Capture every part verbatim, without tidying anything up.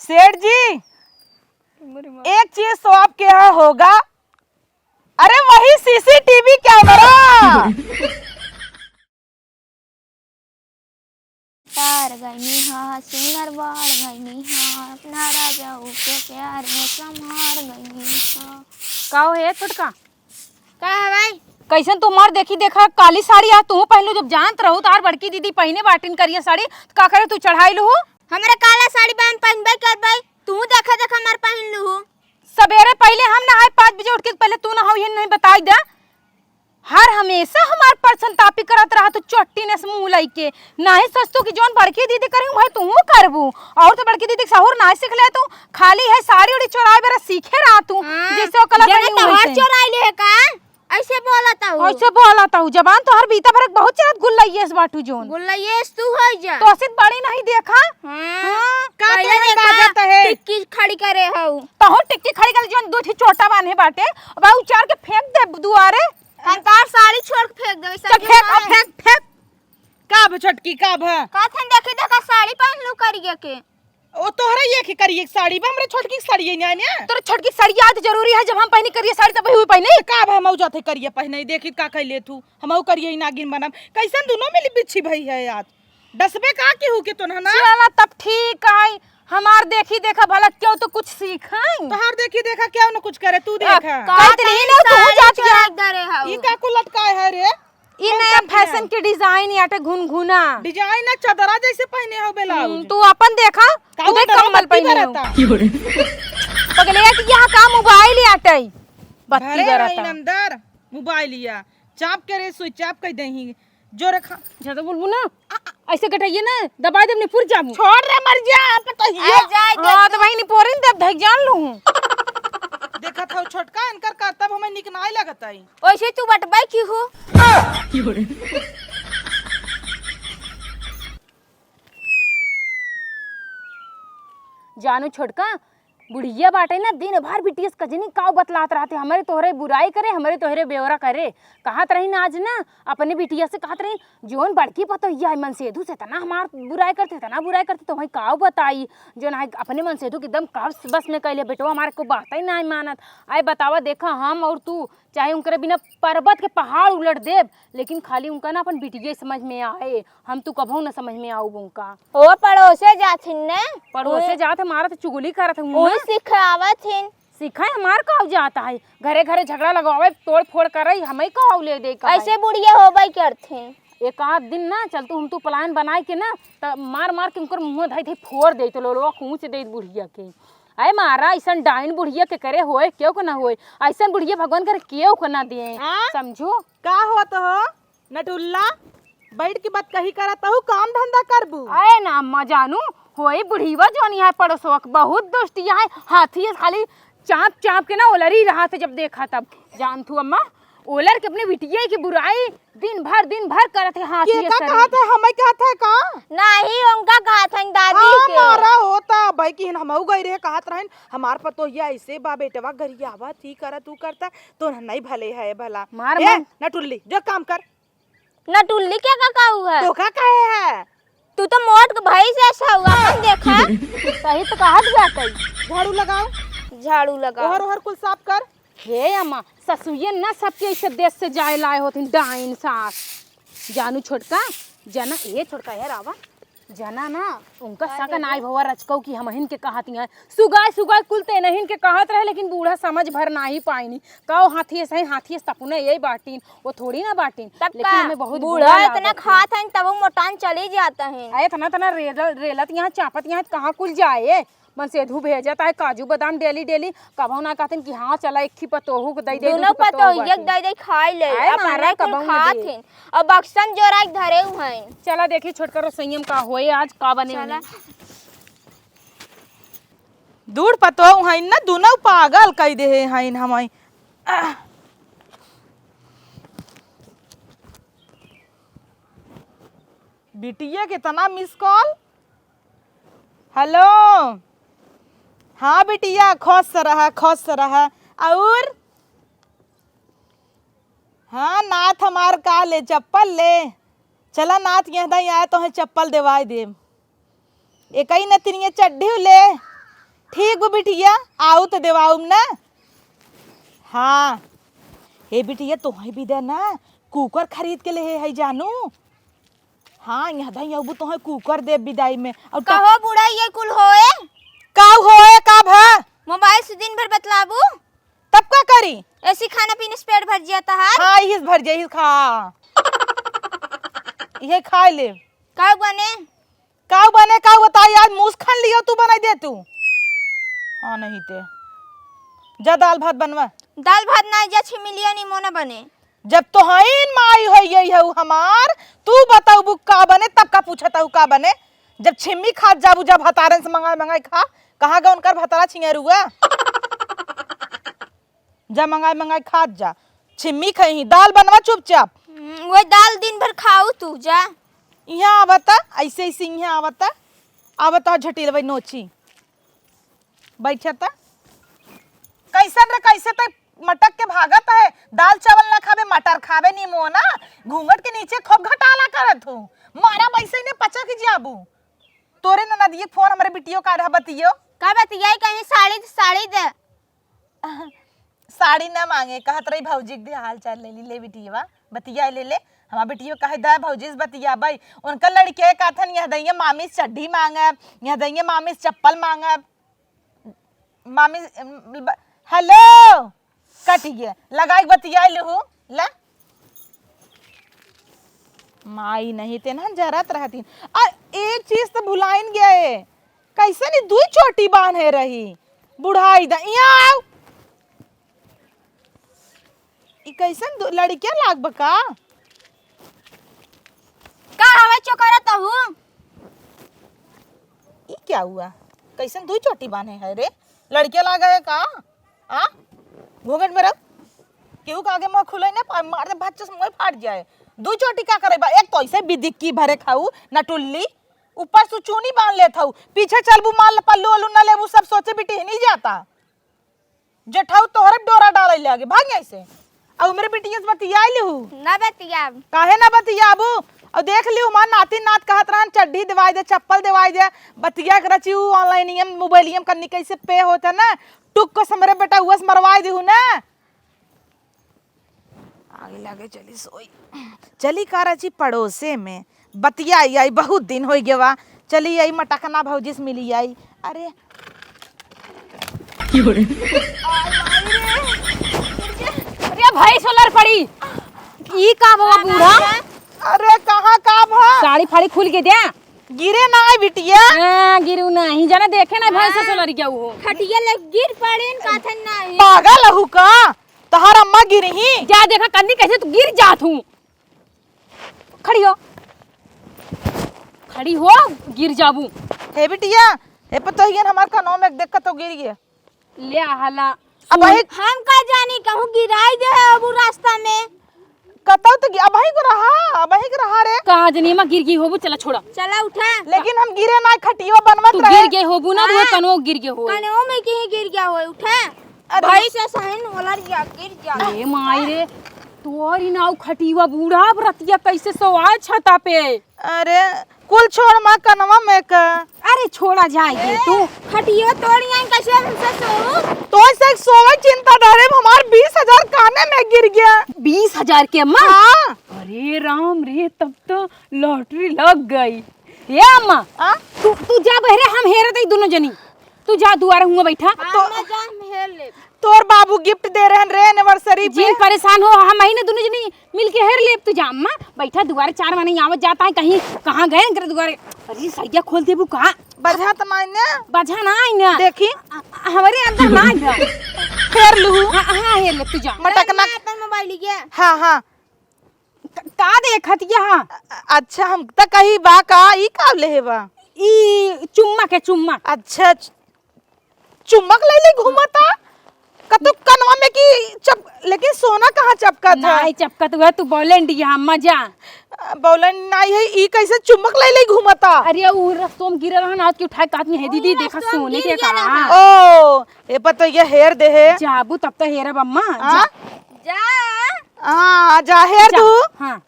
सेठ जी, एक चीज तो आपके यहाँ होगा, अरे वही सीसीटीवी कैमरा। तार गईनी हाँ, सुनर बार गईनी हाँ, अपना राजा के प्यार में समार गईनी हाँ। का हो हे छोटका? का है भाई? कैसन तुम्हार देखी देखा काली साड़ी आ तू पहनलू, जब जानत रहू तार बड़की दीदी पहिने बाटिन करिया साड़ी, त का करे तू चढ़ाई लू? हमरा काला साड़ी बहन पहनबे कर भाई, तू देखा देखा हमार पहन लू। सबेरे पहिले हम नहाए, पाँच बजे उठ के पहिले तू नहाऊ, ये नहीं बताई दे। हर हमेशा हमार परछनतापी करत रहा तू, चोट्टी नस मुँह लइके। नाही सोचतू कि जौन बड़की दीदी करी, वही तू करबू। और तो बड़की दीदी के सहूर नाही सीख ले तू, खाली है साड़ी उड़ी चोराए बेरा सीखे रहा तू, हाँ, जैसे ओकला जने करी तोहार वैसे। चोराई ले है का? ऐसे बोलत हूँ। ऐसे बोलत हूँ, जबान तोहर बीता भरक बहुत चलत गुल्लैयेस बाटू जौन। गुल्लैयेस तू हो जा। तो सित बड़ी नहीं देखा? हाँ। हाँ। का पहले तोहरे देखा, काजत है? टिक्की खड़ी करे हऊ। तहु टिक्की खड़ी कर जौन दू ठी चोटा बान्हे बाटे, अब उचार के फेंक दे दुआरे। हम तार साड़ी छोड़ के फेंक देबे, चल समझे फेंक, ना? फेंक, फेंक। का भ छोटकी, का भ? का थन देखी देखा साड़ी पहन लू करिया के। ओ तोहरा ये के करिए साड़ी बा, हमरे छोटकी के साड़ी है ना, ना? तोरे छोटकी साड़ी आज जरूरी है, जब हम पहनी करिए साड़ी तब वही पहने। का भ हम जाते करिए पहने, देखी का कहले तू, हम करिए नागिन बनब। कैसन दोनों मिली बिच्छी भई है आज? डसबे का केहू के तो ना, ना? चला तब ठीक है, हमार देखी देखा भला क्यों तो कुछ सीखे। तोहार देखी देखा क्यों ना कुछ करे, तू अब देखा। का कई दिन ही तनी ना तू साड़ी जाती है। चोराई दे रहे हऊ। ई का को लटकाए है रे? ई कौन नया सा फैशन design? के डिजाइन आटे घुनघुना। डिजाइन ना चदरा जैसे पहने हो ब्लाउज। हम्म, तू अपन देखा, का तू देख वो कम्बल बत्ती पहने हो। बरता? पगले के यहाँ का मोबाइल आटे, बत्ती बरता। अंदर मोबाइल या चाप के रे, स्विच चाप कर दही। जो रखा। ज्यादा बोलबू ना, ऐसे गटाइए ना, दबा देब, निपुर जाबू। छोड़ रे, मर जा, पतोहिया। अरे जाए दे हाँ, तू। तो वही निपोरिन देब, धक जान लूँ। देखत हौ छोटका, इनकर करतब हमें निक नाई लगत आई। ओइसे तू बटबै की हो? जानू छोटका, बुढ़िया बाटे ना, दिन भर बिटिया से कजनी काव बतलात रहते, हमरे तोहरे बुराई करे, हमरे तोहरे ब्यौरा करे। कहत रही ना आज ना, अपने बिटिया से कहत रही, जौन बड़की पतोहिया है मनसेधू से इतना हमार बुराई करते, इतना बुराई करते, तुम्हें काव बताई, जौन है अपने मनसेधू के एकदम काव बस में कैले, बेटवा हमारे को बात ही नहीं मानत। आए बतावा, देखा हम और तू चाहे उनकरे बिना पर्वत के पहाड़ उलट देब, लेकिन खाली उनका ना अपन बिटिया समझ में आए, हम तू कभो न समझ में आऊब उनका। ओ पड़ोसे जाथिन ने। पड़ोसे उ-, जात है, मारत चुगली करत है उ उनमें। सिखावत हिन। सिखाए हमार का जात है, घरे घरे झगड़ा लगवावे, तोड़ फोड़ करे, हमें का ले दे का है? ऐसे बुढ़िया होबे करथिन। एक आध दिन ना चल तू, हम तू plan बनाए के ना, त मार मार के उनकर मुँह धई धई फोड़ दे, तो लोलवा कूच दे बुढ़िया के। अरे मारा, ऐसन डाइन बुढ़िया के करे होए, केहू के ना होए। ऐसन बुढ़िया भगवान करे केहू के ना दिए। हाँ? समझू? का होत हो? नटुल्ला, बैठ के बात कही करा, तहु काम धंधा करबू। अरे ना अम्मा जानू, होई बुढ़ीवा जौन यहाँ पड़ोसवा के बहुत दुष्ट यहाँ है, हाथी है खाली चाप चाप के ना ओलरी रहा थे जब देखा तब। जान थू अम्मा, ओलर के अपने बिटिया की बुराई दिन भर, दिन भर करत है हाथी के है का सरी। कहत है, हमें कहत है का? नहीं, उनका कहत है दादी हाँ, के। मारा होता, भाई की हमऊ गई रहे, कहत रहन, हमार पतोहिया ऐसे बा, बेटवा गरियावा थी करत, तू करता, तो नहीं भले है भला। मार ए, मार। नटुल्ली, जो काम कर। नटुल्ली के का कहू है? तो का कहे है? तू तो मोट के भैंस जैसा हुआ, अपन देखा। सही तो कहत बाटे। झाड़ू लगाओ। झाड़ू लगाओ। ओहर ओहर कुल साफ कर। हे अम्मा, ससुइया ना सबके ऐसे देश से जाए लाए होथिन डाइन सास। जानू छोटका, जना, ए छोटका, ए रावा, जना ना, उनका का शक देबे? नाई भवा रचकऊ कि हमहिन के कहत हैं। सुगाय, सुगाय कुल ते नहीं के कहत रहे, लेकिन बूढ़ा समझ भर नाही पाइनी। का ओ हाथी ऐसे ही, हाथी ऐसे तपुने यही बाटिन, वो थोड़ी ना बाटिन। तब लेकिन का? हमें बहुत बूढ़ा बुरा इतना लागत है। खात हैं, तब वो मोटान चली जाता है। अरे इतना, इतना रेल-, रेलत यहाँ, चापत यहाँ, कहाँ कुल जाए? मनसेधू भेजत आए काजू बादाम daily daily, कभो ना कहतिन कि हाँ, चला एक ही पतोहू के दई दे, दुनू दुनू पतोहू पतोहिया के बाटे। दई दई खाई ले, आए अपन मारा नहीं कुल कबहू ना खात दे। हैं। अब बक्सन जोरा के धरे हुए हैं। चला देखी छोटका रसोईया में का होए आज, का बने चला। उन्हें। दूर पतोहू हैं ना, दुनू पागल कई दे हैं हमें। आह। बिटिया के तना miss call। Hello, हाँ बिटिया, खुश रहा, खुश रहा। और हाँ, नाथ हमार का ले, चप्पल ले। चला नाथ, यह दाई आए, तोहे चप्पल देवाई देम। एकई नतिनिया चड्ढी ले, ठीक बा बिटिया, आऊ त देवाऊ ना। हाँ, हे बिटिया, तोहई बिदा ना कुकर खरीद के लेहे है जानू। हाँ, यहाँ दही अबू तोहई कुकर देब बिदाई में। और त- कहो बूढ़ा, ये कुल होए? का होए, का भा? मोबाइल से दिन भर बतलाबू। तब का करी? ऐसी खाना पीने से पेट भर जिया तहार। हाँ, इही से भर जाई, इही खा। इहे खाए ले। का बने? काऊ बने, काऊ बताई, आज मूस खान लियो तू बनाई दे तू। हाँ, नहीं ते। जा दाल भात बनवा। दाल भात ना, जा छिमिलिया निमोना बने। जब तोहइन माई होई गई हऊ हमार, तू बताऊ बु का बने, तब का पूछत हऊ का बने? जब छिम्मी खात जाबू, जब हतारन से मंगाए मंगाए खा, कहाँ गए उनकर भतारा छिंगरुआ? जा मंगाए मंगाए खात जा। छिम्मी खइही, दाल बनवा चुपचाप। हम्म, वही दाल दिन भर खाऊ तू, जा। इहाँ आवता, ऐसे ऐसे इहाँ आवता, आवता झटिलवई नोची। बैठता। कैसन रे, कैसे तै मटक के भागत है? दाल चावल ना खाबे, मटर खाबे, निमोना, घूंघट के नीचे खूब घटाला करत हूँ। मारा वैसे ही ने पचक जाबू। तोरे ननदिये फोन हमरे बिटियो का रहा बतियो। का बतियाई कहीं साड़ी, साड़ी दे। साड़ी ना मांगे, कहत रही भौजी के हाल चाल ले ली, ले बिटिया, बतिया ले ले। हमार बिटियो कहे दा भौजी से बतियाबई। उनका लड़के कहथन, "यह दइया मामी से चड्ढी मांगब, यह दइया मामी से चप्पल मांगब।" मामी, ब-, हेलो, कट गया, लगाई बतिया लेहू, ला। माई नहीं ते ना जरत रहतीन। आ, एक चीज तो भुलाइन गए, कैसन ई दुई चोटी बांधे रही, बुढ़ाई दा, यहाँ आओ। ई कैसन दु-, लड़किया लाग बा का? का हवे चोकरा तहू? ई क्या हुआ? कैसन दुई चोटी बांधे है रे? लड़किया लाग है का? आ? घूंघट में रह। केहू के आगे मुंह खुले ना पा, मार दे, बच्चा से मुंह फाट जाए। दुई चोटी का करे बा? एक तो ऐसे बिदिक्की भरे खाऊ, नटुल्ली, ऊपर से चुनी बांध लेत हऊ, पीछे चलबू, माल पल्लू ओलू न लेबू, सब सोचे बिटिहनी जाता। जेठाऊ तोहरे डोरा डाले लागे, भाग यहाँ से। अब हमरे बिटिया से बतिया लेहू। ना बतियाब। काहे ना बतियाबू? अब देख लिहू, हमार नाती नात कहत रहन, "चड्ढी देवाई दे, चप्पल देवाई दे।" बतिया के रची उ online में, mobile में कन्नी कैसे पे होत है ना, टुक को हमरे बेटा उस मरवाई देहू ना। आगे लागे चली सोई। चली का रची पड़ोसे में बतियाई आई, बहुत दिन होइ गवा। चली आई मटकना भौजी से मिली आई। अरे। अरे भाई सोलर पड़ी। ई का बा बूढ़ा? अरे कहाँ का भा? साड़ी फाड़ी खुल के द्या। गिरे ना आई बिटिया। हाँ, गिरू नहीं। जाना देखे ना भैंस से लड़ गया वो। खटिया ले गिर पड़े न काथन नहीं। पागल हू का? तहार अम्मा गिरही। जा देखा कन्नी कैसे तू गिर जात हूँ। खड़ी हो, खड़ी हो, गिर जाबू। हे बिटिया, हे पतोहियन हमार कनवा में देख के तो गिर गया। ले हला। अब सुन। हम का जानी कहूँ गिराई दे है अब उ रास्ता में। कतौ तो गि-, अबही को रहा, अबही को रहा रे। कहाँ जनी मा गिर गई होबू, चला छोड़ा। चला उठा। लेकिन हम गिरे ना, खटियो बनवत तू रहे। गिर गए होबू ना, तो हाँ। कनवो गिर गए हो। कनवो में कहीं गिर गया हो, उठा। अरे। भाई से सहन वाला रिया गिर गया। ए माई रे, तोरी नाव खटिवा बूढ़ा, अब रतिया कैसे सोआ छता पे? अरे, कुल छोड़ मा कनवा में का। अरे, छोड़ा जाए ये तू। खटियो तोड़ी आई कैसे हमसे सोऊ? तो से सोवे चिंता धरे, हमार बीस हजार काने में गिर गया। बीस हजार के अम्मा? हाँ। अरे राम रे, तब तो lottery लग गई। ए अम्मा, आ? तू, तू जा बहरे, हम हेरे दई दोनों जनी। तू जा दुआरे हुआ बैठा। हाँ, तो मैं जा, हम हेर लेब। तोर बाबू gift दे रहन रे anniversary पे। जिन परेशान हो, हम ही ना दोनों जनी मिलके हेर लेब। तू जा अम्मा, बैठा दुआरे, चार महीने आवत जाता है, कहीं कहाँ गए इनकर दुआरे। अरे सरिया खोल देबू का? बझा त नाई ना। बझा ना आई ना। देखी। अ-, अ-, हमारे अंदर ना आई ना। हेर लू। हाँ, हाँ, हेर ले, तू जा। मटकना। मैं अपन मोबाइल लिया। हाँ, हाँ। क-, का देखत यहाँ? अ-, अच्छा, हम त कही बा का, ई का लेहे बा? ई चुम्मा के चुम्मा। अच्छा, च-, चुम्मक ले ले घूमता? कतौ कनवा में की चप-, लेकिन सोना कहाँ चपकत है? नाई चपकत हुआ, तू बोले इंडिया मजा। अ, बोले नाई है, ई कैसे चुम्मक ले ले घूमता? अरे, उ रस्तों में गिरे रहन, आज की उठाए काट में है, दीदी, उ देखा रस्तों सोने गिर के गया कहा। रहा। ओ, ए पर तो ये हेर दे है। जाबू तब तो हेरब अम्मा, हाँ? जा। जा। हाँ, जा हेर जा। दू। हाँ।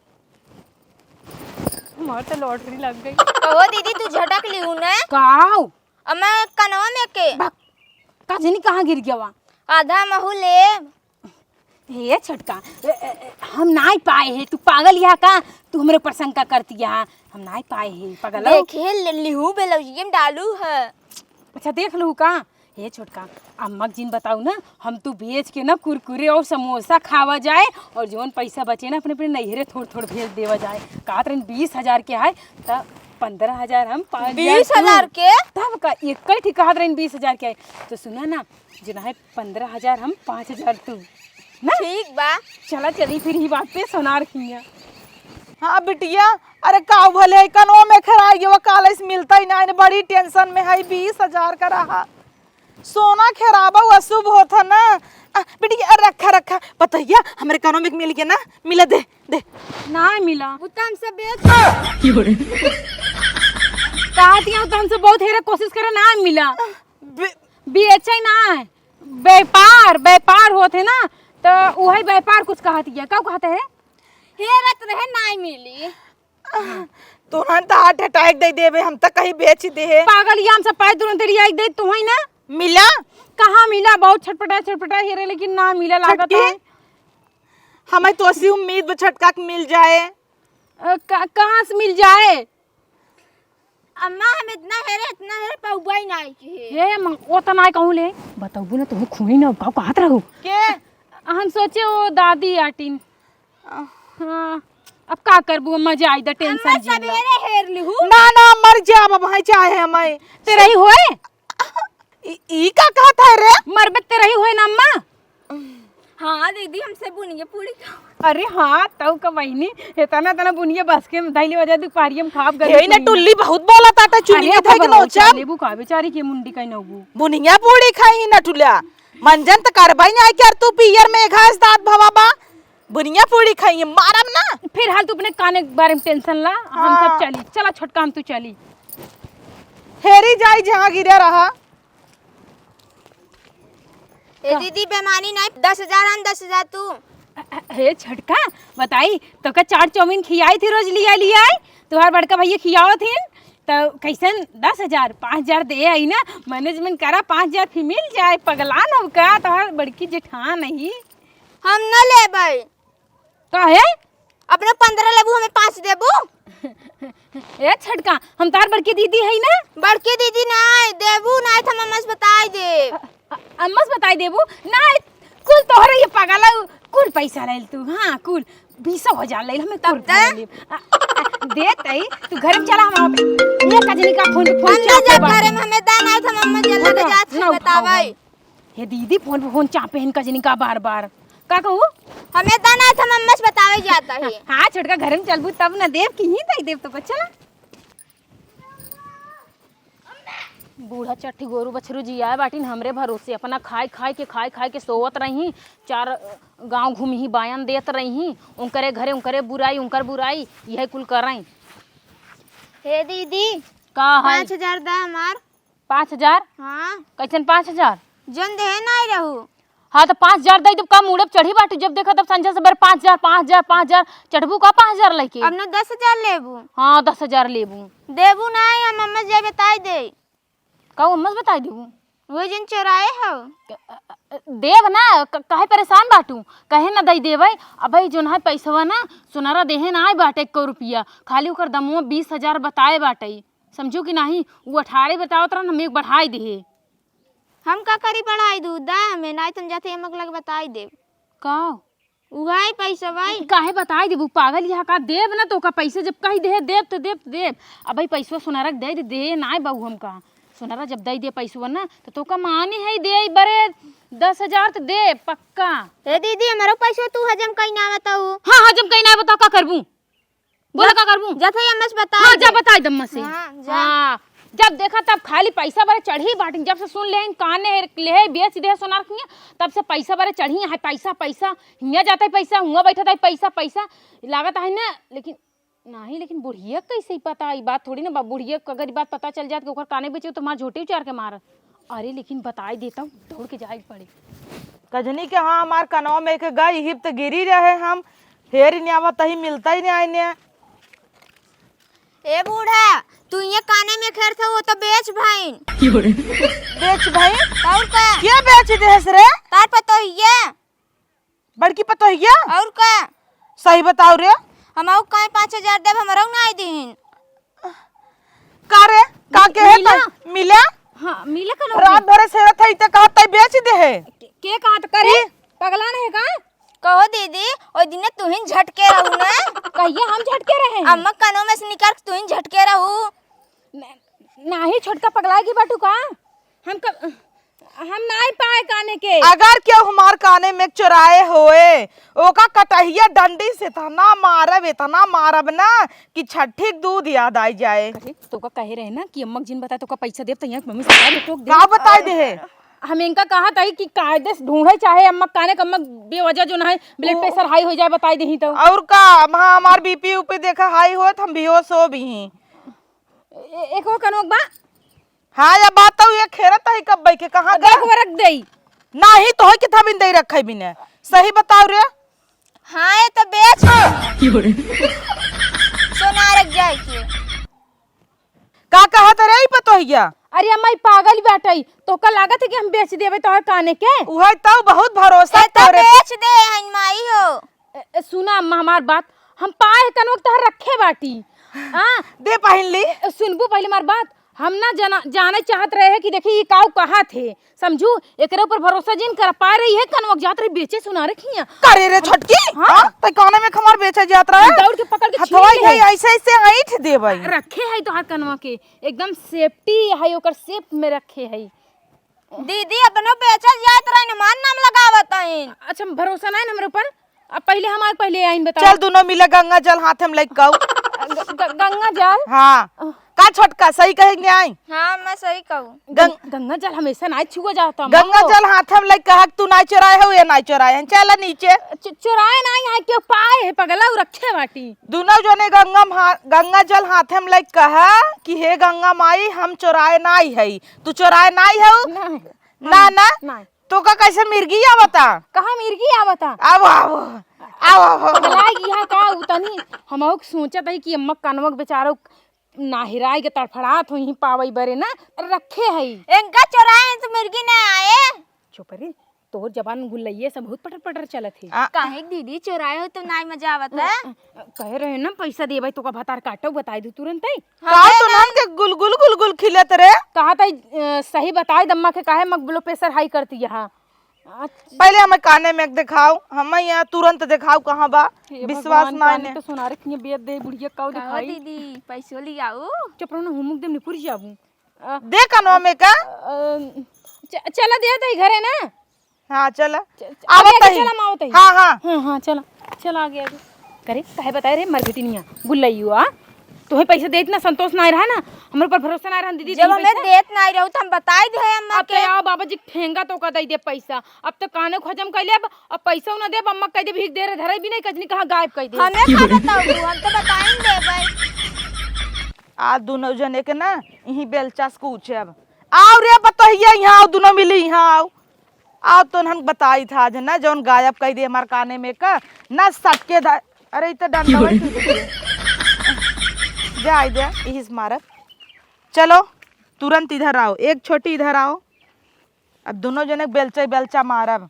मोर तो lottery लग गई। कहो दीदी, तू झटक लिहू ने? काऊ? अब मैं कनवा में के। बक, का जनी कहाँ गिर गया वा? आधा महू लेब। हे छोटका, ए, ए, ए, हम नाई पाए है, तू पागल यहाँ का? तू हमरे ऊपर शंका करती यहाँ, हम नाई पाए है, पागल हो। देखे, ले लिहू ब्लाउजिए में डालू है। अच्छा, देख लू का? हे छोटका, अम्मा के जिन बताऊ ना, हम तू बेच के ना कुरकुरे और समोसा खावा जाए, और जौन पैसा बचे ना, अपने, अपने नैहरे थोड़, थोड़ भेज देवा जाए। कहत रहन बीस हजार के है, त पन्द्रह हजार हम, पाँच हजार तू। बीस हजार के? तब का, एक ही ठीक कहत रहन बीस हजार के है। तो सुना ना, जौन है पन्द्रह हजार हम, पाँच हजार तू। ना? ठीक बा। चला चली फिर ही बात पे सोनार किया। हाँ बिटिया, अरे का भले कनो में खेराई गवा, काले से मिलता ही ना, बड़ी tension में है, बीस हजार का रहा। सोना खेराबा अशुभ होत है ना। आ, बिटिया, रखा, रखा, बतैया, हमरे कनो में मिल गया ना, मिला दे, दे। ना मिला। वो तो हमसे बेच कहा दिया, वो तो हमसे बहुत हेरे कोशिश करे, ना मिला। बे- बेचे ना है। व्यापार, व्यापार होत है ना, तो वही व्यापार कुछ कहत है। का कहत है? हेरत रहे, नाई मिली। तोहन तो heart attack दे देबे, हम तो कहीं बेच दे है। पागल, ये हम सब पाए तुरंत रिया दे, तू ही ना। मिला? कहाँ मिला? बहुत छटपटा, छटपटा हेरे, लेकिन ना मिला लागत छटकी? है। हमें तो ऐसी उम्मीद बा छटका के मिल जाए। अ, का-, कहाँ से मिल जाए? अम्मा, हम इतना हेरे, इतना हेरे, पौवा ही नाई के है। हे, म-, वो तो नाई कहूँ ले। बतौबू ना, तुम खूनी ना, का कहत रहू? के? हम सोचे वो दादी आटिन। अ। हाँ, अब का करबू, अम्मा जाई द tension अम्मा जिन ला। सबेरे हेर लिहू। ना, ना, मर जाब, अब भाई चाहे हमें। तेरा ही होए? ई, ई का कहत है रे? मरबे तेरा ही होए ना अम्मा। हाँ दीदी, हमसे बुनिया पूड़ी खा। अरे हाँ, तऊ का बहिनी, इतना, इतना बुनिया बस के धैली वजह दुपहरिया में खाब गली यही ना बुनिया। टुल्ली बहुत बोला ताटा चुनिया अरे, था कि खबर हो, नोचा। लेबू का बेचारी के मुंडी कहीं नौबू। बुनिया पूड़ी खाई ना टुलिया। मंजन त करबाई नहीं आई, कर तू पियर में घास दांत भवा बा। बुनिया पूड़ी खाई, मारब ना। फिर हाल तू अपने काने के बारे में tension ला, हम सब हाँ। चली। चला छोटका, हम तू चली। हेरी जाई जहाँ गिरे रहा। ए दीदी, बेमानी नहीं, दस हजार आन, दस हजार तू। हे छोटका, बताई, तोका चाट चाउमीन खियाई थी, रोज लिया लिया आई, तुहार बड़का भैया खियावत हिन, तो कैसन दस हजार, पाँच हजार दे आई ना, management करा, पाँच हजार फिर मिल जाए, पगला नौका, तुहार बड़की जेठान ही। हम न लेबै। काहे? अपने पन्द्रह लेबू, हमें पाँच देबू? ए छोटका, हम तार बड़की दीदी है ना? बड़की दीदी नाय, देबू नाय, त हम अम्मा से बताई देब। अ-, अ-, अम्मा से बताई देबू? नाय, कुल तोहरे ये पागल है, कुल पैसा ले तू, हाँ, कुल बीसो हजार ले, हमें तब कुल दे? भर लेब। अ, अ, अ, दे तई, तू घर में चला, हम आप-, ये कजनी का फोन, फोन हम ना चापे जाब बा। घरे में, हमें दा नाय, त हम अम्मा जल्दी ना, के जात ना है, उठाओ बतावे। भाई। हे दीदी, फोन पे फोन चापे हिन कजनी का बार बार। का कहू? हमें दा ना था, मम्मा से बतावे जाता है। हाँ, छोटका घर में चलबू तब न देब कि ही दई देब तोका, चला। बूढ़ा चट्ठी गोरू बछरू जियाए बाटिन हमरे भरोसे, अपना खाए खाए के, खाए खाए के सोवत रही, चार गाँव घूमी ही बायन देत रही, उनकरे घरे उनकरे बुराई, उनकर बुराई, यह कुल करई। हे दीदी, का है? पाँच हजार दा हमार। पाँच हजार? हाँ। कैसन पाँच हजार? जौन देहे नाई रहू। हाँ, तो पाँच हजार दे देब, का मूड़े पे चढ़ी बाटू? जब देखा तब संझा सबेरे पाँच हजार, पाँच हजार, पाँच हजार, चढ़बू का पाँच हजार लेके? अब न दस हजार लेबू। हाँ, दस हजार लेबू। देबू नाई, हम अम्मा से जाई बताई दे। का अम्मा से बताई देबू? वही जन चोराए हो। देब ना, क-, काहे परेशान बाटू? कहे ना दई देबै? अबे जौन है पैसवा ना, सोनारा देहे ना आए बाटे एको रुपया, खाली ओकर दमवा बीस हजार बताए बाटे। समझू कि नाही? उ अठारह बतावत रहन, हम एक बढ़ाई दिहे। हम का करी बढ़ाई दू? दा हमें, नाई त हम जाते हम अगला के बताई देब। का? उहाई पैसा भाई। काहे बताई देबू? पागल यहाँ का? देब ना तो का पैसा जब कही देहे, देब तो देब तो देब। अब भाई पैसवा सोनारा के दे दे, दे नाई बाबू हमका। सोनारा जब दे दे पैसवा ना, तो तोका माने है दे बरे दस हजार तो दे पक्का। ए दीदी, हमारो पैसवा तू हजम कहीं ना बताऊ। हाँ, हजम कहीं ना बताऊ, का करबू? बोला, का करबू? जात है अम्मा से बताई हाँ, जा दे। बताई दे अम्मा से। हाँ, जा। हाँ, जब देखा तब खाली पैसा बरे चढ़ी बाटिन। जब से सुन लेहिन, काने लेहे, बेच दे सोनार किया, तब से पैसा बरे चढ़ी है, पैसा, पैसा, हियाँ जाता है पैसा, हुआँ बैठा था पैसा, पैसा, लागत है ना, लेकिन नाही, लेकिन बुढ़िया कैसे ही पता, ई बात थोड़ी ना बा, बुढ़िया के अगर ई बात पता चल जात कि ओकर काने बेचे तो मार झोटे उचार के मारत। अरे, लेकिन बताई देता हूँ, दौड़ के जाए के पड़े। कजनी के हाँ, हमार कनवा में एक गई हिप त गिरी रहे हम, हेर ही नहीं आवा, तही मिलता ही नहीं आईने। ए बूढ़ा, तू ये काने में खेर था, वो तो बेच भाई। बेच भाई? और का? के बेच देहस रे? तार पतोहिया। बड़की पतोहिया? और का? सही बताओ रे। हमहू काहे पाँच हजार देब, हमरहू नाई दीन। का रे? का के है मिला? तै? मिला? हाँ, मिला कनो। रात भरे सेरत है, इते कहत तै बेच देहे। के, के कहत करे? ई? पगला नहीं का? कहो दीदी, ओ दिने तुहिन झटके रहू ना। कहिए हम झटके रहे हैं? अम्मा कानों में से निकाल के तुहिन झटके रहू। न-, नाही छोटका पगला गई बाटू का? हम क-, हम नाई पाए काने के। अगर केहू हमार काने में चोराए होए, ओका कटहिया डंडी से इतना मारब, इतना मारब ना कि छठी के दूध याद आई जाए। अरे, तोका कहे रहे ना कि अम्मा के जिन बताए, तोका पैसा देब, त यहाँ मम्मी से टोक दे। का बताई देहे? हम इनका कहा था कि कायदे से ढूंढे, चाहे अम्मा काने का, अम्मा बेवजह जो ना है, blood ओ। Pressure high हो जाए, बताई देही तो। और का, वहाँ हमार BP उपी देखा high होत, हम बेहोश हो भी ही। ए-, एक वो कनोक बा। हाँ, या बात तो ये खेरत है, कब बैठे, कहाँ देख गया? वो रख देई। नाही तो है कि थमिन दे रखे बिने। सही बताओ रे। हाँ, ये तो बेच। सोनार के जाए के। का कहत रे ई पतोहिया? अरे अम्मा, ई पागल बाटई, तोका लागत है कि हम बेच देबे तोहर काने के? उहे तो बहुत भरोसा ए, तो तोरे। बेच दे हन माई हो। ए, ए, सुना अम्मा हमार बात, हम पाए कनवा के तोहर रखे बाटी। हाँ। दे पहिन ली। ए, ए, सुनबू पहले हमार बात, हम ना जाना, जाने चाहत रहे हैं कि देखी ई काऊ कहत है, समझू, एकरे ऊपर भरोसा जिन कर पा रही है, कनवा के जात रही बेचे सुनारे खिया। करे रे छोटकी, हाँ? हाँ? तै काने में हमार बेचे जात रहे? दौड़ के पकड़ के छीन हथवा ले। ये ऐसे, ऐसे ऐंठ देबै। रखे है तोहार कनवा के, एकदम safety है, ओकर safe में रखे है। दीदी, अपनो बेचल जात रहे, हमार नाम लगावत हईन। अच्छा, भरोसा नहीं न हमरे ऊपर? अब पहिले हमार पहिले आइन बताओ। चल, दुनो मिले गंगा जल हाथे में लइके आऊ। ग-, ग-, गंगा जल? हाँ। अ। का छोटका, सही कहे कि नाई? हाँ, मैं सही कहूँ। गंग-, गंग-, गंगा जल हमेशा नाई छुआ जाता, गंगा मम्मी। जल हाथे में लइके कहा कि तू नाई चोराए हो, ये नाई चोराए हैं। चल नीचे। च-, चोराए नाई है, केहू पाए है, पगला, उ रखे बाटी। दुनो जने गंगा में हा-, गंगा जल हाथे में लइके कहा कि हे गंगा माई, हम चोराए नाई है, तू चोराए नाई हो? नाई। ना, हम ना। नाई। तोका कैसे मिर्गी आवता? कहाँ मिर्गी आवता? आवो, आवो। आवो, आवो। पगला गया का उ तनी? हमहू के सोचत हई कि अम्मा कनवा के बेचारो नाहिराई के तड़फड़ात होई पावई बरे ना, रखे हई। इनका चोराए तो मिर्गी ना आए। चुप रे, तोर जबान गुल्लइये से बहुत पटर पटर चलत है। आ। काहे दीदी चोराए हो तो नाई मजा आवत है? अ, अ, कहे रहे ना पैसा देबै तोका भतार काटो बताई दू तुरंत ही। का हमें तो ना नाम के गुलगुल गुलगुल खिलत रे? कहा तई, अ, सही बताई दम्मा के काहे मग blood pressure high करती यहाँ? अच्छा। पहले हमें काने में देखाओ, हमें यहाँ तुरंत देखाओ कहाँ बा। हे विश्वास भगवान, ना काने ने। तो सुनारे के बेद दे बुढ़िया काऊ कहो दिखाई। दीदी, पैसो लियाऊ। चुप रहो ना, हुमुक देम निपुर जाबू। अ, दे कनवा में का? अ, च-, चला दे तई घरे ना। हाँ, चला। च-, च-, आवत आगे, आगे ही। चला, हम आवत ही। हाँ, हाँ। हाँ, हाँ, चला। चला आगे, आगे। करे, काहे बताए रे, मरघटिनिया, गुल्लइयो, आ? तोहे पैसा देत ना संतोष ना रहा ना, हमरे ऊपर भरोसा ना रहा, दीदी, जब तोहे हमें पैसा देत ना रहो, तो हम बताई दे अम्मा अब के। तो आओ, बाबा जी ठेंगा तो का दे दे पैसा। अब तो काने खोजम कैले, अब, अब पैसा ना दे, अब अम्मा कह दे, भीख दे रहे, धरे भी नहीं, कजनी कहाँ गायब कर दे। हमें का बताऊ, हम तो बताई दे भाई। आ दुनो जने के ना, यहीं बेलचा से कूचे अब। आओ रे पतोहिया, यहाँ आओ, दुनो मिली, यहाँ आओ। आओ तो हम बताई था आज ना, जौन गायब कई दे हमार काने में का, ना सटके दा-, अरे, इ तो डंडा क्यों? वही टूट गया। जाए दे, इहिस मारब। चलो, तुरंत इधर आओ, एक छोटी इधर आओ। अब दुनो जने बेलचा बेलचा मारब।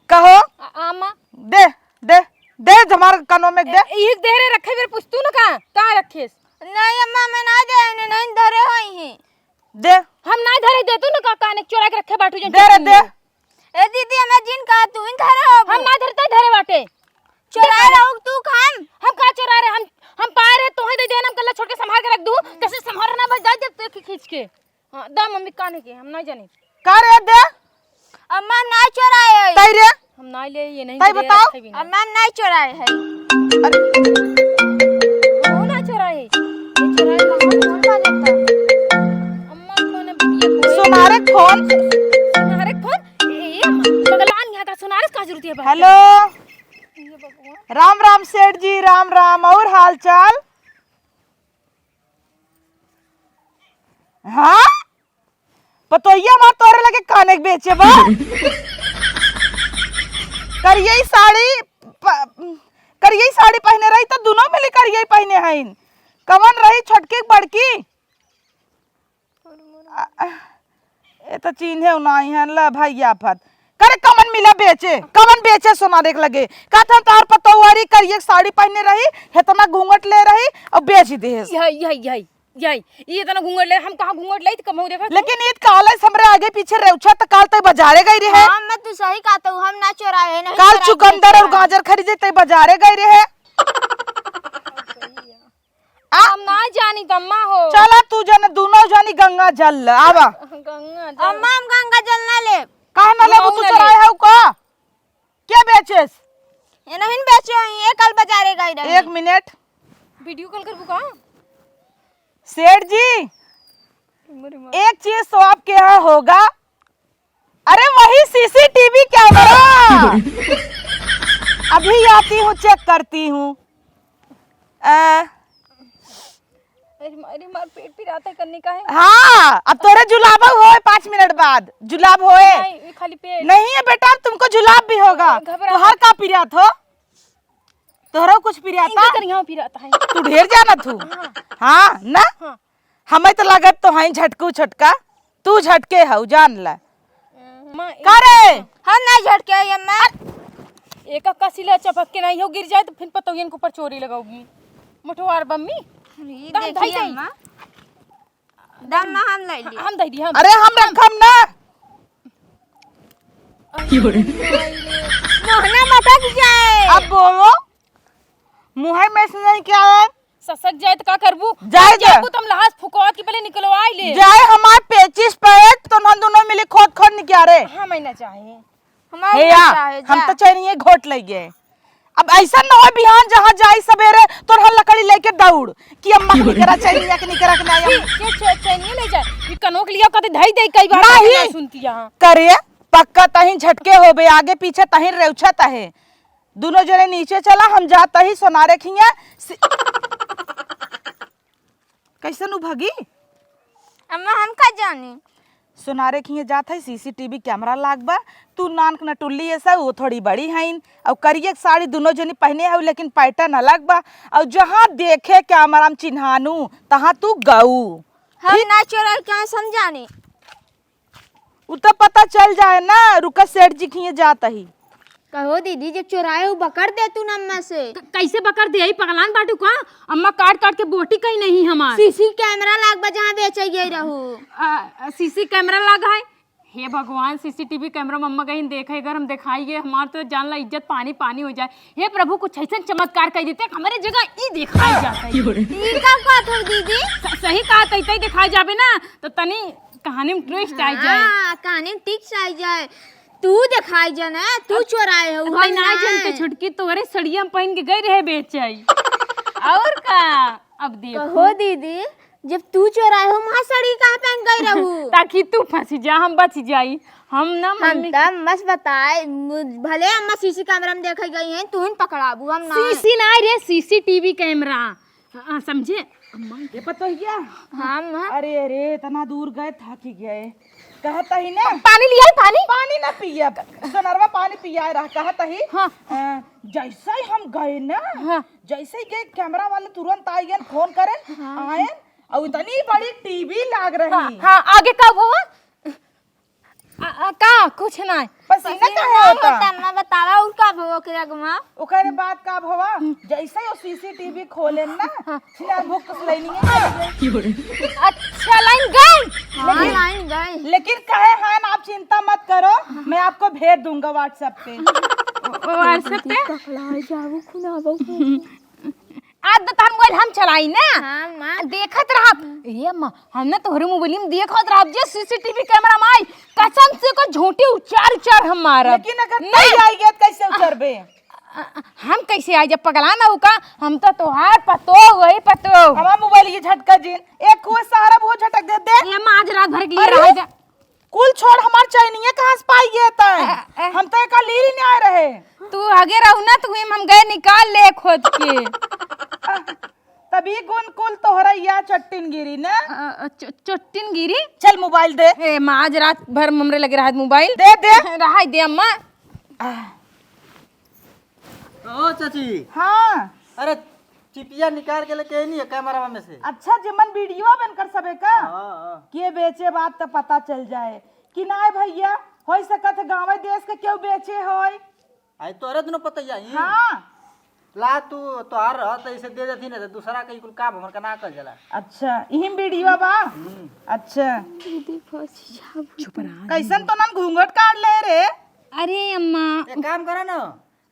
कहो। आ, आमा। दे, दे, दे, हमार कानों में दे। ए, एक देहरे रखे बेर पुछतू न का, कहाँ रखेस? नहीं अम्मा, मैं ना दे, उन्हें नहीं धरे होई हैं। दे। हम ना धरे देतू न का, काने चोरा के रखे बाटू जन दे रे, दे। ए दीदी, हमें जिन कहा तू ही धरे हो। हम ना धरते, धरे बाटे। चोराए रहू तू खान। हम का चोरा रहे, हम, हम पाए रहे, तोहे दे देन, हम कल्ला छोड़ के संभाल के रख दू। कैसे संभाल ना बस, जा दे तो खींच के। हाँ, दा मम्मी काने के, हम नहीं जानी। का रे दे? अम्मा नहीं चोराए है। ताई रे? हम नहीं ले, ये नहीं ताई दे बताओ। रखे भी नहीं। अम्मा नहीं चोराए है। अरे। वो ना चोराए है। ये चोराए का हम कौन बाजता? अम्मा कौन है बिटिया को? सोनारे फोन। सोनारे फोन? ए, ए, अम्मा, बगलान यहाँ का सोनारे का जरूरत है बात हेलो। करने? ये भगवान। राम राम सेठ जी, राम राम। और हाल चाल? हाँ? पतोहिया हमार तोहरे लगे काने के बेचे बा? करियई साड़ी प-, करियई साड़ी पहिने रही त दुनो मिली करियई पहिने हईन। कवन रही छोटकी के बड़की? आ, आ, ए तो चीन्हे नाई है, ला भाई आफत। करे कमन मिला बेचे, कमन बेचे सोनारे के लगे। कहत हम तोहार पतोहरी करिए साड़ी पहिने रही, हेतना घूंघट ले रही और बेच देस। यही, यही, यही, यही। ये इतना घूंघट ले, हम कहाँ घूंघट ले, तो कमहू देखा तू। लेकिन ईद काले से हमरे आगे पीछे रेउछा त काल तई बजारे गई रहे। हाँ, मैं तू सही कहत हूँ, हम ना चोराए, नहीं काल चोराए, चुकंदर और चोराए। गाजर खरीदे तई बजारे गई रहे। आ? हम ना जानी त अम्मा हो। चला तू जन दोनों जनी गंगा जल ल, आवा। गंगा जल। अम्मा, हम गंगा जल ना लेब। काहे ना लेबू, हम तू ना चोराए लेब। हऊ का? के बेचेस? ये नहीं बेचे होई, ये कल बजारे गई रही। एक मिनट। वीडियो कॉल करबू का? सेठ जी, अरे माँ। एक चीज तो आपके यहाँ होगा, अरे वही सीसीटीवी कैमरा। अभी आती हूँ, चेक करती हूँ। अ, अरे माँ, अरे माँ, पेट पिरात है, करने का है? हाँ, अब तोरे जुलाबा होए, पाँच मिनट बाद जुलाब होए। नहीं, ये खाली पेट। नहीं है बेटा, अब तुमको जुलाब भी होगा। घबरा। तोहर का पिरात हो? तोहरा कुछ पिरात? इनके करिया पिरात है। तू ढेर जानत हू। हाँ। हाँ, ना? हाँ। हमें तो लागत तो हई झटकू छोटका, तू झटके हऊ, जान ला। अम्मा, का रे? हम नहीं झटके हई, अम्मा। एक अक्का सिला चपक के नहीं हो, गिर जाए तो फिर पतोहियन के ऊपर चोरी लगाओगी। मोटवार बम्मी। ई दम देखी धई दई। अम्मा। दम हम ले ली। हम दे दी, हम। अरे हम रखम ना। मोहना मटक जाए। अब बोलो, मुँह में से नहीं क्या है? ससक जाए तो का करबू? जाए हम दे। जाबू तो हम लहास फुकौत के पहले निकलवाई ले। जाए हमार पेचिस पे, तो हम दोनों मिली खोद खोद निकारे। हाँ, मैं ना चाहे। हमार हे ना या, चाहे, हम जा। तो चैनिये घोट ले गए। अब ऐसा न हो बिहान जहाँ जाई सवेरे, तोर हर लकड़ी लेके दौड़ कि अम्मा के निकरा चैनिया के निकरा के ना आई। के, के च-, चैनिये ले जाए? ये कनोक लिया कदे धई दे कई बार नहीं। ना सुनती यहाँ। करे, पक्का तहीं झटके होबे, आगे पीछे तहीं रेउछत है। दुनो जने नीचे चला, हम जात ही सोनारे खिया। सि-, कैसन उ भगी? अम्मा, हम का जानी? सोनारे खिए जात है, सीसीटीवी कैमरा लाग बा। तू नानक नटुल्ली ऐसा, वो थोड़ी बड़ी हईन। और करिए साड़ी दुनो जनी पहने हऊ, लेकिन पैटर्न अलग बा। और जहाँ देखे कैमरा में चिन्हानू, तहाँ तू गऊ। हम ठीक? ना चोराई, क्या समझानी? उ तो पता चल जाए ना, रुका सेठ जी खिए जात ही। कहो दीदी, जब चोराए हो बकर दे तू नम्मा से। क-, कैसे बकर दे? यही पगलान बाटू का? अम्मा काट काट के बोटी कहीं नहीं हमार। सीसी कैमरा लाग बा जहाँ बेचे गए रहू। आ, आ, सीसी कैमरा लाग है? हे भगवान, सीसीटीवी कैमरा मम्मा कहीं देखे, अगर हम दिखाई गए, हमार तो जान ला इज्जत पानी पानी हो जाए। हे प्रभु, कुछ ऐसा चमत्कार कर देते, हमारे जगह ई दिखाई जाता है। ई का कहत हो दीदी? स-, सही कहा, तई तई दिखाई जाबे ना, तो तनी कहानी में ट्विस्ट आ जाए। हाँ, कहानी में ट्विस्ट आ जाए। तू देखाई जाना, तू अब चोराए हो, अब हम मैं ना ना। जानते छोटकी, तोहरे सड़िया में पहन के गई रहे बेचाई। और का? अब देखो। कहो दीदी, जब तू चोराए हो, वहाँ सड़ी कहाँ पहन गई रहू? ताकि तू फंसी जा, हम बच जाई। हम ना हम मम्मी तब मस बताए, मु-, भले अम्मा सीसी कैमरा में देखे गई हैं, तू ही पकड़ाबू, हम ना। सीसी ना रे, सीसीटीवी कैमरा। हाँ, समझे? अम्मा, ये पतोहिया। हाँ, अम्मा। अरे, अरे, इतना दूर गए, थाकी गए। कहत ही ना। पानी लियाई, पानी? पानी ना पिया। सोनरवा पानी पिया रहा, कहत ही। हाँ। अ, जैसे ही हम गए ना, हाँ। जैसे ही गए, कैमरा वाले तुरंत आइयन, फोन करेन, हाँ। आयन, और इतनी बड़ी टीवी लाग रही। हाँ, हाँ, आगे का हुआ? आ, आ, का? कुछ नाय। पसीना पसीना काहे नाय होता? होता, अम्मा बतावा, और का भवा के अगवा? ओकरे बाद का भवा? जैसे ही वो सीसीटीवी खोलेन ना, हाँ। छिनार भूख कुछ लेनी है। अच्छा, लाइन गई? हाँ, लेकिन, लाइन गई। लेकिन कहे हैं ना, आप चिंता मत करो, मैं आपको भेज दूंगा WhatsApp पे। ओ, WhatsApp पे? पकड़ा जाऊ, खुना बहू। आज तो तहन मोबाइल हम चलाई ना। हाँ, माँ। देखत रहब। ए माँ, हम ना तोहरे मोबाइल में देखत रहब जे सीसीटीवी कैमरा में आई। कसम से को झूठी उचार उचार हम मारब। लेकिन अगर ना। तई आई गया तो कैसे उचरबे? अ, अ, हम कैसे आई जब पगला ना हो का? हम तो तोहार पतो वही पतो। हमार मोबाइल ये झटका जिन। एक हुआ सहारा वो झटक दे दे। ए माँ, आज रात भर के लिए अरे। रह जा। कुल छोड़, हमार चैनिया कहाँ से पाई गए तैं? अ, अ। हम तो एका लीरी नहीं आए रहे। तू आगे रहू ना, तू हम गए निकाल ले खोद के। तभी गुण कुल तोहरा या चट्टिन गिरी ना। अ, अ, च-, चट्टिन गिरी? चल मोबाइल दे। ए, माँ, आज रात भर हमरे लगे रहा मोबाइल। दे, दे। रहा दे अम्मा। आ। ओ चाची। हाँ। अरे, चिपिया निकाल के लेके आई नहीं है कैमरा में से। अच्छा, जेमन वीडियो बन कर सबे का? हाँ, हाँ। के बेचे बात तो पता चल जाए। कि नाय भइया, होइ सकत है गाँवे देस के केहू बेचे होइ। आई तोहरे दुनो पतैया ही? हाँ। ला तू तोहार रह त इसे दे देती, नहीं तो दूसरा कहीं कुल काम हमर का ना कर जाला। अच्छा, इही वीडियो बा? हम्म। अच्छा। दीदी, फंस जाबू। चुप रहा। कैसन तो नन घूंघट काढ़ ले रे। अरे अम्मा। एक काम करा ना,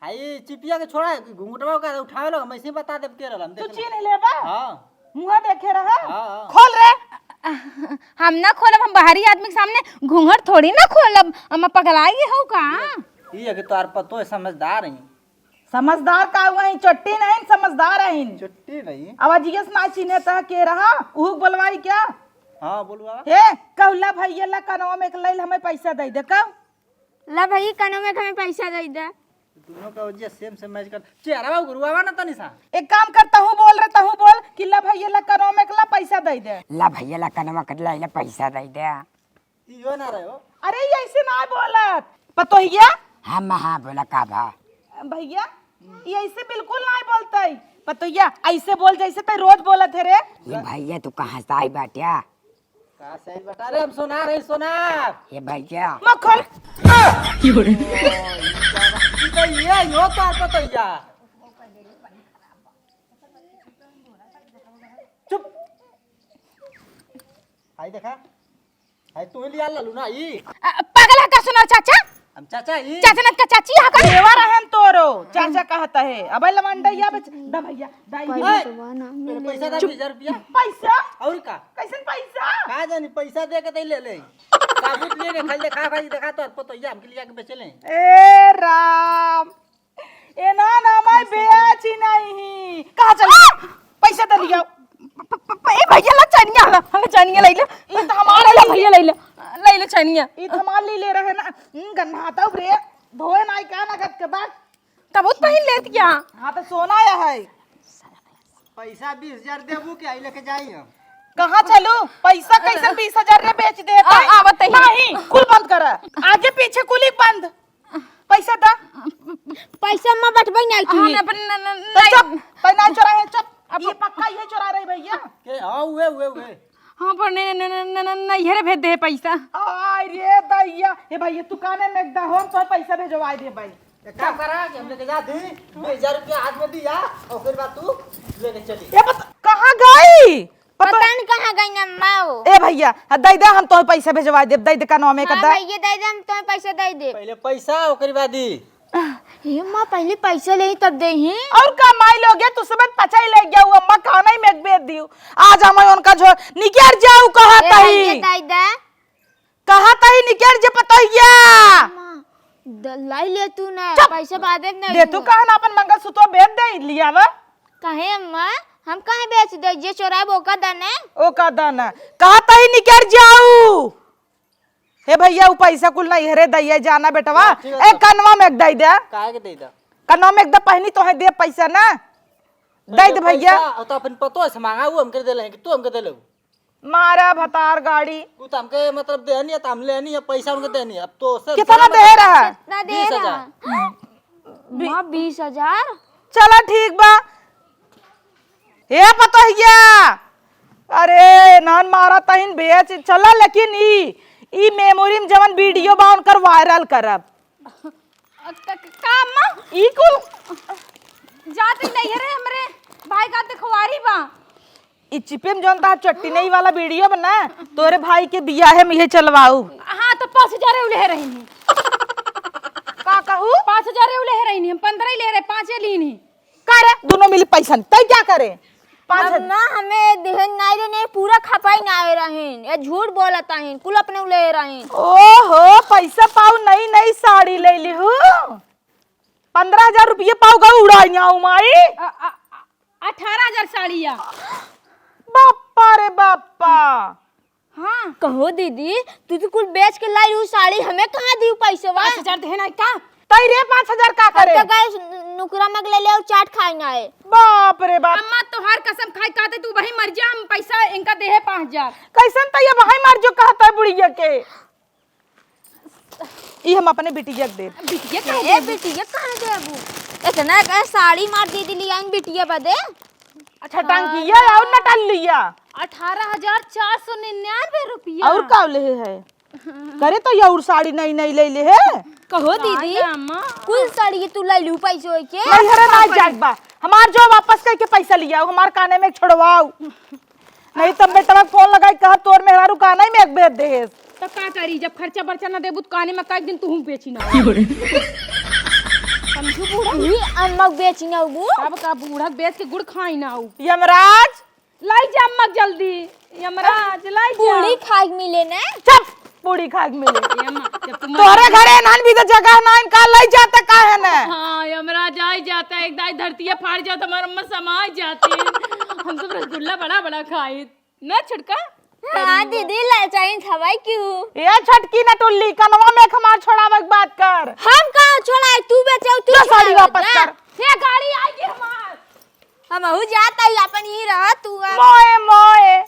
आई चिपिया के छोड़ा, घूंघटवा का उठावे लगा, हम ऐसे ही बता देब के रहल, हम तू देख ले। चिन्ह लेबा? हाँ। मुँह देखे रहा? हाँ, हाँ। खोल रे। हम ना खोलब, हम बाहरी आदमी के सामने घूंघट थोड़ी ना खोलब। अम्मा पगलाई गए हो का? ई है कि तोहार पतो है, समझदार है। समझदार का हुआ है? चोट्टी नहीं, समझदार है। चोट्टी नहीं? आवाजिया से ना चिन्हे त के रहा, उहू के बोलवाई क्या? हाँ, बोलवा। हे, कहू ला भइया ला कनवा में एक लैल हमें पैसा दे दे, कहू। ला भइया कनवा में हमें पैसा दे दे। दोनों का वजह सेम से मैच कर। चेहरा गुरुआवा ना तनी सा। एक काम कर, तहू बोल रे, तहू बोल कि ला भइया ला कनवा में एक ला पैसा दे दे। ला भइया ला कनवा कर ला, ला पैसा दे दे। इहो ना रहे हो। अरे, ये ऐसे ना बोलत। पतोहिया? हाँ, माँ, हाँ, बोला का भा? भइया, ये ऐसे बिल्कुल ना बोलतई। पतोहिया, ऐसे बोल जैसे तै रोज बोलत है रे। ये भइया, तू कहाँ से आई बाट्या? कहाँ से आई बाट्या? अरे, हम सोनार है, सोनार। ये भइया। मक्खन। ई तो ये यो तो पतोहिया। चुप। आई देखा। आई तू ही लिया लालू ना ई। अ, पागल है का सुना चाचा? हम चाचा ई। चाचा ना का चाची है का? देवर रहन तोरो, चाचा कहता है। अबे लवंडैया बच-, दा भइया, दा ई पहले भइया। तो बा ना, मेरे मिले पैसा दा चुप। बीस हजार रुपया। पैसा? और का? कैसन पैसा? का जानी, पैसा दे के तै ले ले। साबुत ले ले, खाली देखा भाई, देखा तो पतोहिया हमके लिया के बेचे ले। ए राम। ए ना, ना, मैं बेची नहीं। कहाँ चल गया? पैसा दे लिया। प-, प-, प-, ए भइया ला चनिया, ला, ला चनिया ले ले। ई तो हमारे ले भइया ले ले। ले ले चनिया। ई तो हमार ले ले रहे ना। हम्म, गन्हाता रे। धोए नाई का नगद के बाद। तब वो पहिन लेत क्या? हाँ, तो सोना या है। पैसा बीस हजार देबू के आई लेके जाई हम। कहाँ चलू? पैसा कैसे बीस हजार रे बेच दे आ, ताई? आ, बताइए। नहीं, कुल बंद कर। आगे पीछे कुल ही बंद। पैसा दा। पैसा में बैठबे नहीं तू। हाँ, मैं अपन न, न, तो नहीं। चुप, तै ना चोरा है, चुप। अब ये पक्का ये चोरा रही भइया। के? हाँ, उहे, उहे, उहे। हाँ, पर न, न, नैहरे भेज दे पैसा। आय रे दैया। ए भइया, तू काने में एकदम हम तो पैसा भेजवाए दे भाई। एक काम करा कि हम लेके जा दी, बीस हजार रुपया हाथ में दिया, और फिर बाद तू लेके चली। ये बता, कहाँ गई? पता पता नहीं कहाँ गई ना माँ वो। ए भइया, हाँ, दे दे, हम तोहे पैसा भेजवा देब, दे दे, का नाम है, हाँ, का दे। भइया, दे दे, हम तोहे पैसा दे देब। पहले पैसा, ओकरी बाद दी। हे माँ, पहले पैसा ले तब दे ही। और का माई लोग है, तू सब पचाई ले गया हुआ, अम्मा खाना ही में बेच दियो। आज हम उनका झो-, निकर जाऊ कहा ए तही। भइया, दे दे। कहा तही निकर जे पतोहिया। अम्मा, द-, लाई ले तू ना, चुप। पैसा बादे में दे तू। कहा ना अपन मंगलसूत्र बेच दे लिया वा। काहे अम्मा? हम काहे बेच दे? जे चोराब ओका दने। ओका दने। कहा तही निकर जाऊ। हे भइया, उ पैसा कुल नैहरे दइया जाना बेटवा। हाँ, ठीक है, ए, तो कनवा में एक दे दे। काहे के दे दे? कनवा में एक दे, पहनी तोहे दे पैसा ना। दे दे भइया। पैसा, और तो अपन पतो से मांगा, वो हमके दे ले कि तू हमके दे ले। मारा भतार गाड़ी। तू तो हमके मतलब देहनी है, तो हम लेनी है, पैसा उनके देनी है। अब तो से कितना दे रहा? कितना दे बीस हजार। रहा? माँ, बीस हजार? चला ठीक बा। हे पतोहिया, अरे नान मारा तहिन बेच चला, लेकिन ई, ई मेमोरी में जवन वीडियो बा उनकर वायरल करब। अ, क-, क-, का अम्मा? ई कुल जात ही नहीं है रे, हमरे भाई का देखवारी बा। ई चिपे में जौन तहार चट्टी नहीं वाला वीडियो बा ना, तोरे भाई के बियाहे में इहे चलवाऊ। हाँ, तो पाँच हजार उले रही। का कहू? पाँच हजार उले रही, हम पन्द्रह ही ले रहे, पाँचे लीनी। का रे, दोनों मिली पैसा नहीं, तै क्या करे? पाँच हम हजार। ना, हमें देहन नाई रे, नहीं, पूरा खपाई नाई रहीन, ये झूठ बोलत आहिन, कुल अपने उले रहीन। ओहो, पैसा पाऊ, नई नई साड़ी ले ली हूँ, पन्द्रह हजार रुपये पाऊ गऊ उड़ाई ना माई। अ, अ, अ, अठारह हजार साड़िया। बाप्पा रे बाप्पा। हाँ। कहो दीदी, तू तो कुल बेच के लाई उ साड़ी, हमें कहाँ दी पैसवा? पाँच हजार देहे नाई का? तई रे पाँच हजार का हम करे? तो गए नु-, नुकरा मग ले ले और चाट खाए ना है। बाप रे बाप। अम्मा तोहार कसम खाई कहते तू वही मर जा, हम पैसा इनका देहे पाँच हजार। कैसन तई अब वही मर जो कहता है बुढ़िया के? ई हम अपने बिटिया के देब। बिटिया के ए, देबू? बिटिया कहाँ देबू? इतना का साड़ी मार दीदी लिया इन बिटिया बदे। अच्छा, टंकिया और न टल लिया। अठारह हजार चार सौ निन्यानवे रुपया। और का लेहे है? करे तो ये और साड़ी नई नई ले ले है। कहो दीदी, अम्मा। कुल साड़ी तू ले लू पैसे होई के? नहीं, हरे ना जात बा। हमार जो वापस करके पैसा लियाओ, हमार काने में छोड़वाओ। नहीं तब बेटवा फोन लगाई, कहा तोर मेहरारू काने में एक भेज देहेस। तो का करी, जब खर्चा बर्चा ना देबू तो काने में का एक दिन तू बेची ना। समझू बूढ़ा? ही अम्मा बेची ना हूँ। अब का बूढ़ा बेच के गुड़ खाई ना हूँ। यमराज, लाई जा अम्मा जल्दी। यमराज, लाई जा। पूड़ी खाए के मिले ना। चुप, पूड़ी खाए के मिले। ए अम्मा, जब तुम तोहरे घरे नान भी तो जगह ना, इनका लाई जाता का है ना? हाँ, यमराज आई जाता, एक दाई धरती फाड़ जाता, हमार अम्मा समाई जाती। हम सब रसगुल्ला बड़ा बड़ा खाई। ना छुटका? हाँ दीदी, ले चाहिए खवाई क्यों? ए छोटकी नटुल्ली, कनवा में हमार छोड़ावे के बात कर। हम कहाँ छोड़ाई, तू बेचाऊ, तू जो साड़ी छोड़ावे, वापस जा। कर। हे गाड़ी आई गई हमार। हम हूँ जाता ही, अपन ही रह तू अब। मोए, मोए।